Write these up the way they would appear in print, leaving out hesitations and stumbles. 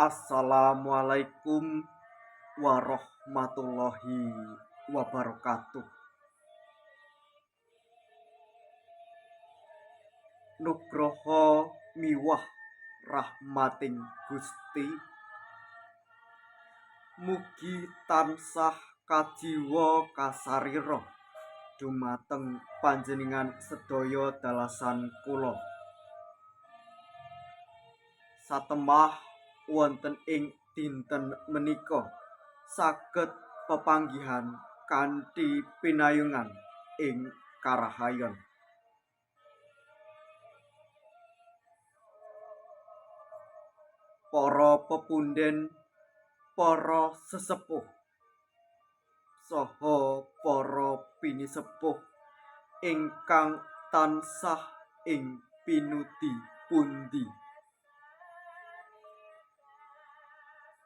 Assalamualaikum warahmatullahi wabarakatuh. Nugroho miwah rahmating Gusti, mugi tansah kajiwa kasarira dumateng panjenengan sedaya dalasan kula. Satemah wonten ing dinten menika saged pepanggihan kanthi pinayungan ing karahayon. Para pepunden, para sesepuh, saha para pinisepuh ingkang tansah ing pinudi pundi.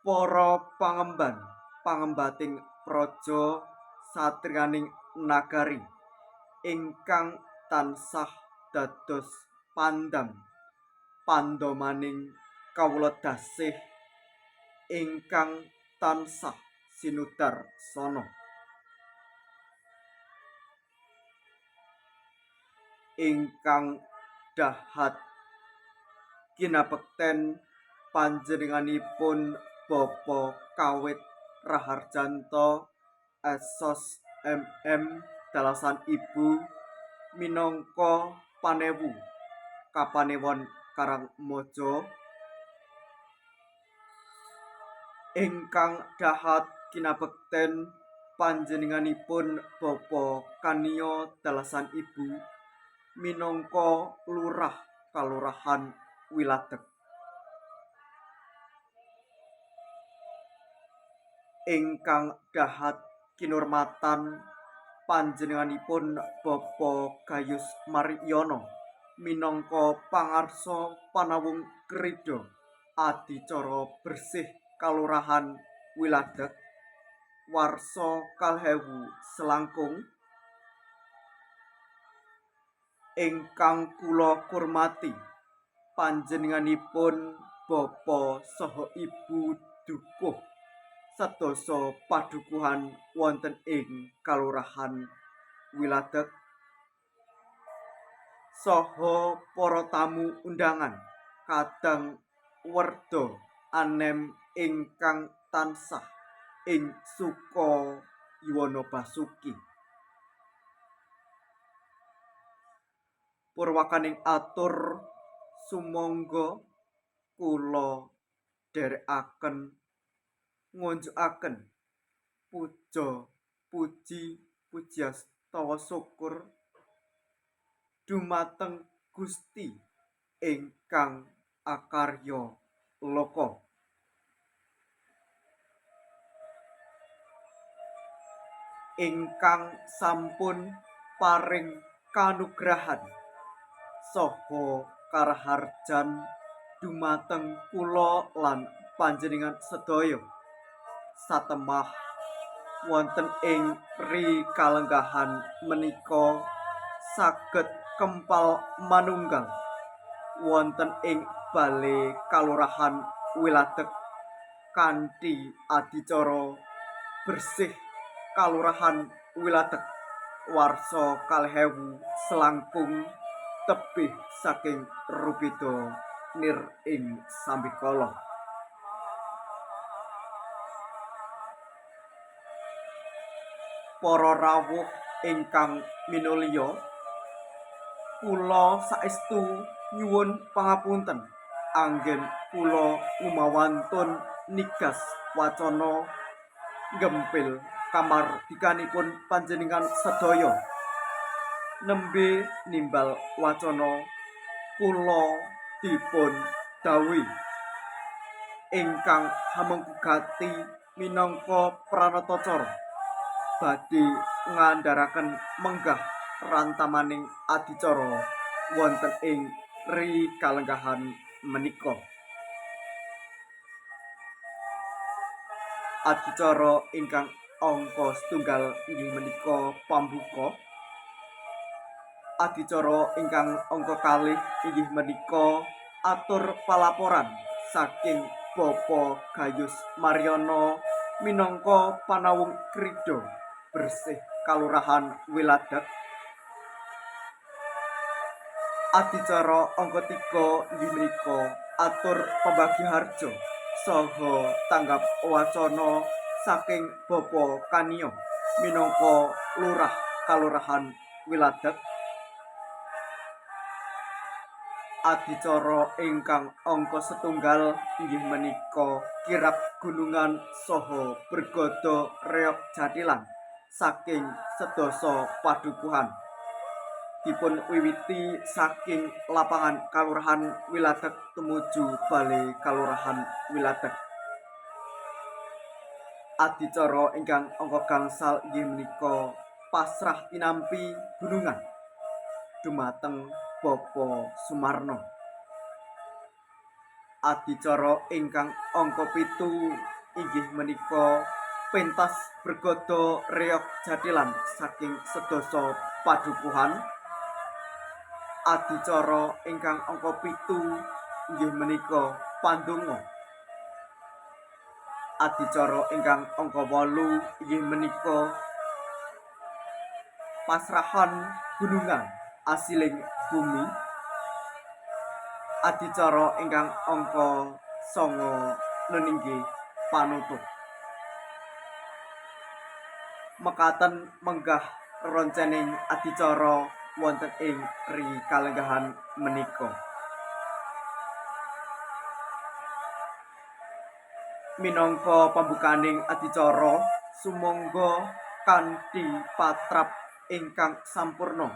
Para pangemban pangembating praja satriyaning nagari ingkang tansah dados pandam pandomaning kawula dasih ingkang tansah sinudarsana. Ingkang dahat kinabekten panjenenganipun Bapa Kawit Raharjanto S.Sos MM dalasan Ibu minangka panewu kapanewon Karangmaja, ingkang dahat kinabekten panjenenganipun Bapa Kaniya dalasan Ibu minangka lurah Kalurahan Wiladeg. Ingkang dahat kinurmatan panjenenganipun Bapa Gayus Maryono minangka pangarsa panawung krida adicara bersih Kalurahan Wiladeg warsa 2000 selangkung. Ingkang kula kurmati panjenenganipun Bapa saha Ibu Dukuh sedasa padukuhan wonten ing Kalurahan Wiladeg, saha para tamu undangan kadang werda anem ingkang tansah ing suka yuwana basuki. Purwakaning atur sumangga kula dherekaken ngunjukaken puja puji pujiastawa syukur dumateng Gusti ingkang akarya loka. Ingkang sampun paring kanugrahan saha karaharjan dumateng kula lan panjenengan sedaya satemah wonten ing ri kalenggahan menika saged kempal manunggal wonten ing bale Kalurahan Wiladeg kanthi adicara bersih Kalurahan Wiladeg warsa 2000 selangkung tebih saking rubeda nir ing sambikala. Para rawuh ingkang minulya, kula saestu nyuwun pangapunten anggen kula ngumawantun nigas wacana nggempil kamardikanipun panjenengan sedaya. Nembe nimbal wacana kula dipun dawuhi ingkang hamengku gati minangka pranatacara badhe ngandharaken menggah rantamaning adicara wonten ing ri kalenggahan menika. Adicara ingkang angka setunggal inggih menika pambuka. Adicara ingkang angka kalih inggih menika atur palaporan saking Bapak Gayus Maryono minangka panawung krida bersih Kalurahan Wiladeg. Adicara angka 3 inggih menika atur pambagi harja saha tanggap wacana saking Bapak Kaniyo minangka Lurah Kalurahan Wiladeg. Adicara ingkang angka setunggal inggih menika kirab gunungan saha bergodo reog jathilan saking sedasa padukuhan. Dipun wiwiti saking lapangan Kalurahan Wiladeg tumuju Bale Kalurahan Wiladeg. Adicara ingkang angka gangsal inggih menika pasrah tinampi gunungan dumateng Bapak Sumarno. Adicara ingkang angka 7 inggih menika pentas bergodo reog jathilan saking sedasa padukuhan. Adicara ingkang angka 7 inggih menika pandonga. Adicara ingkang angka 8 inggih menika pasrahan gunungan asiling bumi. Adicara ingkang angka 9 neninggih panutup. Mekaten menggah roncening adicara wonten ing ri kalenggahan menika. Minangka pambukaning adicara sumangga kanthi patrap ingkang sampurna,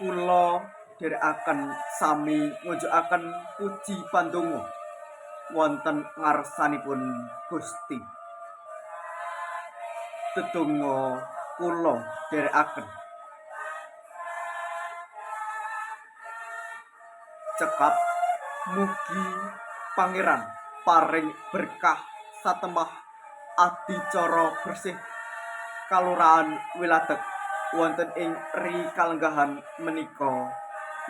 kula dherekaken sami ngunjukaken puji pandonga wonten ngarsanipun Gusti. Dedonga kula dherekaken. Cekap mugi Pangeran paring berkah satemah adicara bersih Kalurahan Wiladeg wonten ing ri kalenggahan menika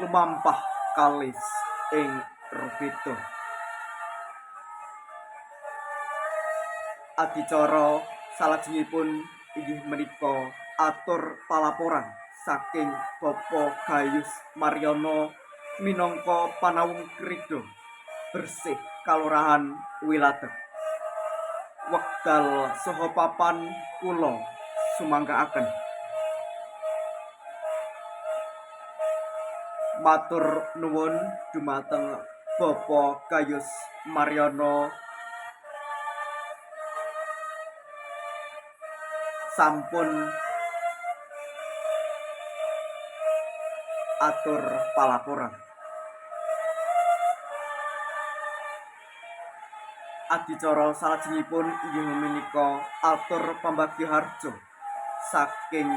lumampah kalis ing rubeda. Adicara salajengipun inggih menika atur palaporan saking Bapak Gayus Maryono minangka panawung krida bersih Kalurahan Wiladeg. Wekdal saha papan kula sumanggaaken. Matur nuwun dumateng Bapak Gayus Maryono sampun atur palaporan. Adicara salajengipun inggih menika atur pambagi harja saking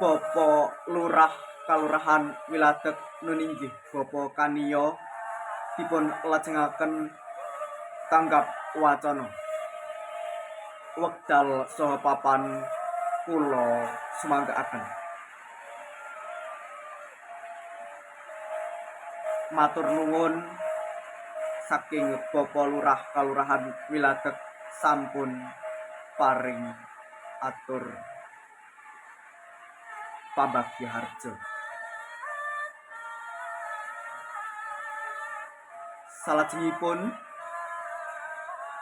Bapak Lurah Kalurahan Wiladeg nuninggih Bapak Kaniyo dipun lajengaken tanggap wacana. Wekdal saha papan kula sumanggaaken. Matur nuwun saking Bapak Lurah Kalurahan Wiladeg sampun paring atur pambagi harja. Salajengipun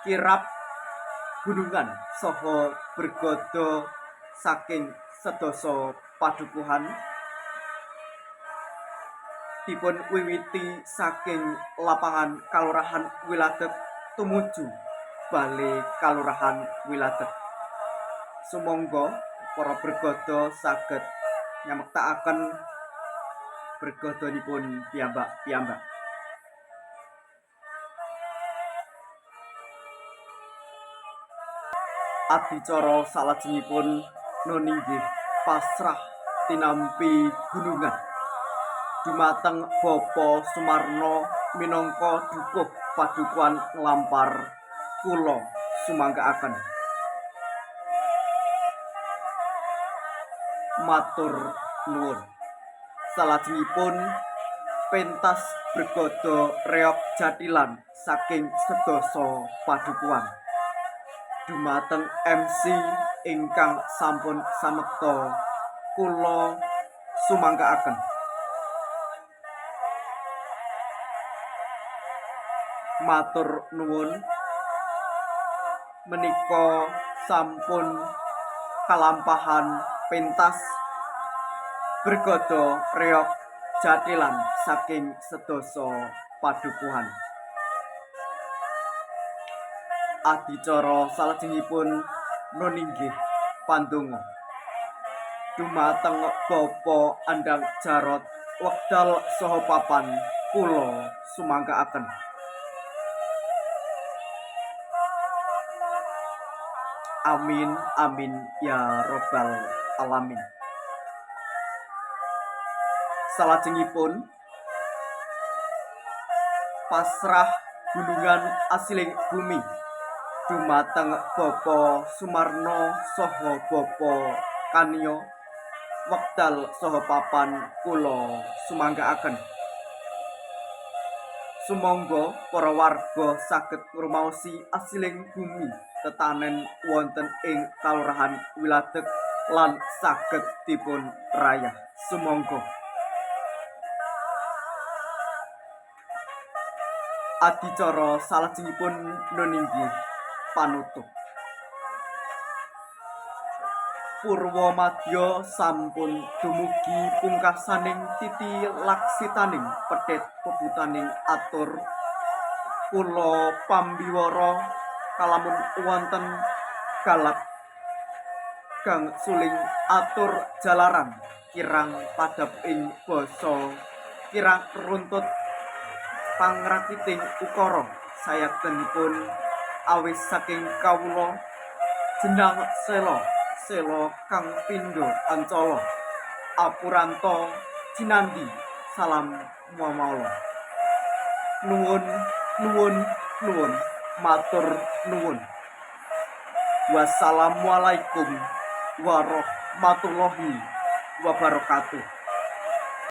kirab gunungan saha bergodo saking sedasa padukuhan dipun wiwiti saking lapangan Kalurahan Wiladeg tumuju Bale Kalurahan Wiladeg. Sumangga para bergodo saged nyamektakaken bergodonipun piyambak-piyambak. Adicara salajengipun nuninggih pasrah tinampi gunungan dumateng Bapak Sumarno minangka dukuh padukuhan Nglampar kula sumanggaaken. Matur nuwun. Salajengipun Pentas Bregodo Reog Jathilan saking sedasa padukuhan. Dumateng MC ingkang sampun samekta kula sumanggaaken. Matur nuwun, menika sampun kalampahan pentas Bregodo Reog Jathilan saking sedasa padukuhan. Adicara salajengipun nuninggih pandonga. Dumateng Bapa Andang Jarot wekdal saha papan kula sumanggaaken. Amin amin ya robbal alamin. Salajengipun pasrah gunungan asiling bumi dumateng Bapa Sumarno saha Bapa Kaniya wekdal saha papan kula sumanggaaken. Sumangga para warga saged ngrumaosi asiling bumi tetanen wonten ing Kalurahan Wiladeg lan saged dipun rayah. Sumangga. Adicara salajengipun nuninggih panutup. Purwa madya sampun dumugi pungkasaning titi laksitaning pethet pebutaning atur. Kula pambiwara kalamun wonten galak gangsuling atur jalaran kirang padhap ing basa kirang runtut pangrakiting ukara sayektenipun awis saking kawula jenang sela sela kang pindha ancala apuranta cinandhi salam mamala. Nuwun nuwun nuwun matur nuwun. Wassalamualaikum warahmatullahi wabarakatuh.